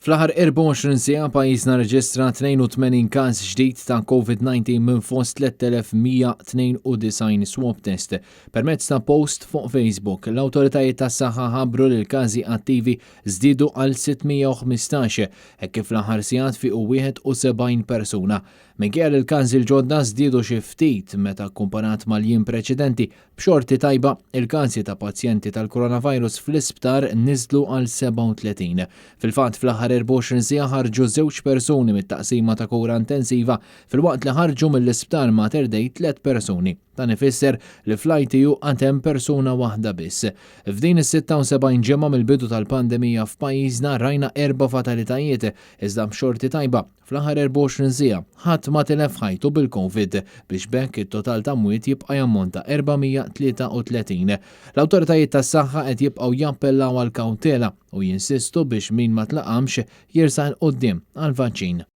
Fl-aħħar 24 siegħa pajjiżna rreġistra 82 każ ġdid ta' COVID-19 minn fost 3192 swab test. Permezz ta' post fuq Facebook, l-awtoritajiet tas-saħħa ħabbru li l-każi attivi żdiedu għal 615 hekk kif fl-aħħar sigħat fiequ 71 persuna. Minkejja li l-każi l-ġodda żdiedu xi ftit meta kkumparat mal-jiem preċedenti, B'xorti tajba, il-każi ta' pazjenti tal-coronavirus fl-isptar niżlu għal 37. Fil-fatt, fl-aħħar 24 siegħa ħarġu żewġ persuni mit-taqsima ta' kura intensiva filwaqt li ħarġu mill-isptar Mater Dei tlett persuni. Dan ifisser li fl-ITU għad hemm persuna waħda biss. F'din is-76 ġimgħa mill-bidu tal-pandemija f'pajjiżna rajna erba' fatalitajiet, iżda b'xorti tajba, Fl-aħħar 24 siegħa, ħadd ma tilef ħajtu bil-Covid, biex b'hekk it-total ta' mwiet jibqa' jammonta 433. L-awtoritajiet tas-saħħa qed jibqgħu jappellaw għall-kawtela u jinsistu biex min ma tlaqamx jersaq 'il quddiem għall-vaċċin.